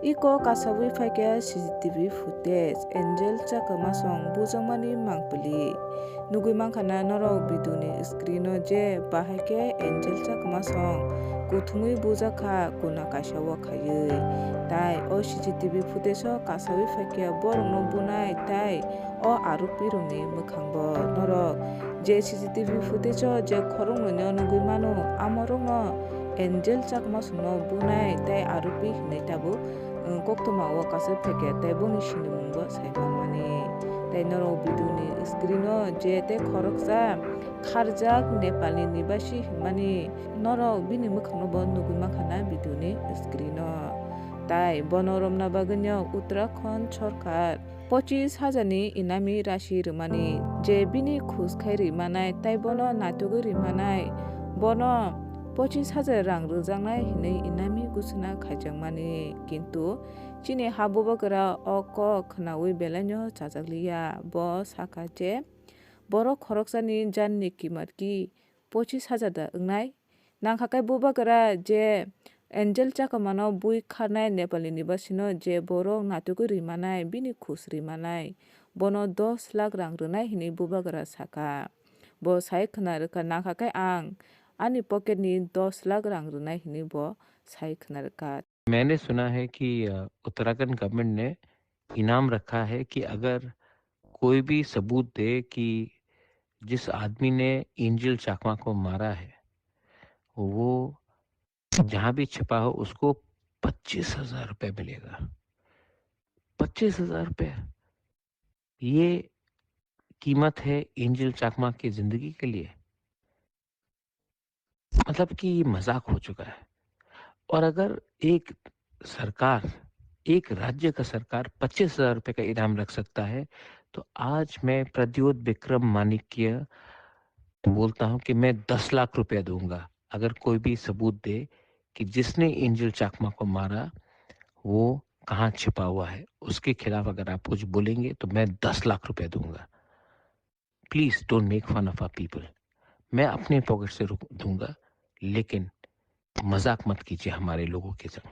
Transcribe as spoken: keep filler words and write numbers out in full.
Iko kasawi phaikha C C T V footage, Angel Chakma song bujakmani mangpili. Nugwi mankha na norok video ni screen o je bahai khe Angel Chakma song kuthumwi bujakha kuna kaisa o khaiwi. Tai o C C T V footage o kasawi phaikha borokno bunai tai o aropirokni mwkhango norok je C C T V footage o je khoroknwino nugwi mano, amorokno Angel Chakma songno bunai tai aropi hinwi tabuk, um, koktwma o kasui phaikha tai boni sinimungbo sai manmani. Tai norok video ni screen o je tei khoroksa kharjak Nepalni nibasi hinmani norok bini mwkhangno bo nugwi mankha na video ni screen o. Tai bono romna bagwino Uttarakhand sorkar pochis hajar ni inami rasi rwmani, je bini khus khai rimanai tai bono naitugwi rimanai, bono pochis hajar rang rwjaknai hinwi inami gusuna khaijakmani, kintu chini ha bubagra o kok khwnawi belaino chajakliya. Bo sakha je, borok khoroksani janni kimat ki pochis hajar da wngnai? Nangkha khe bubagra je Angel Chakmano bui kharnai Nepalni nibasino je borok naitugwi rimanai, bini khus rimanai, bono dos lakh rang rwnai hinwi bubagra sakha. Bo sai khwna rwkha, nangkha khe ang ani pocket ni dos lakh rang rwnai hinwi bo sai khwna rwkha. मैंने सुना है कि, अ, उत्तराखंड गवर्नमेंट ने इनाम रखा है कि अगर कोई भी सबूत दे कि जिस आदमी ने एंजल चाकमा को मारा है, वो जहाँ भी छिपा हो, उसको पच्चीस हज़ार रुपये मिलेगा। पच्चीस हज़ार रुपये, ये कीमत है एंजल चाकमा की ज़िंदगी के लिए। मतलब कि ये मज़ाक हो चुका है। और अगर एक सरकार, एक राज्य का सरकार पच्चीस हज़ार रुपये का इनाम रख सकता है, तो आज मैं प्रद्योत विक्रम माणिक्य बोलता हूँ कि मैं दस लाख रुपया दूंगा, अगर कोई भी सबूत दे कि जिसने एंजल चाकमा को मारा, वो कहाँ छिपा हुआ है, उसके खिलाफ अगर आप कुछ बोलेंगे, तो मैं दस लाख रुपया दूंगा। Please don't make fun of our people. मैं अपने पॉकेट से रुक दूंगा, लेकिन मजाक मत कीजिए हमारे लोगों के संग।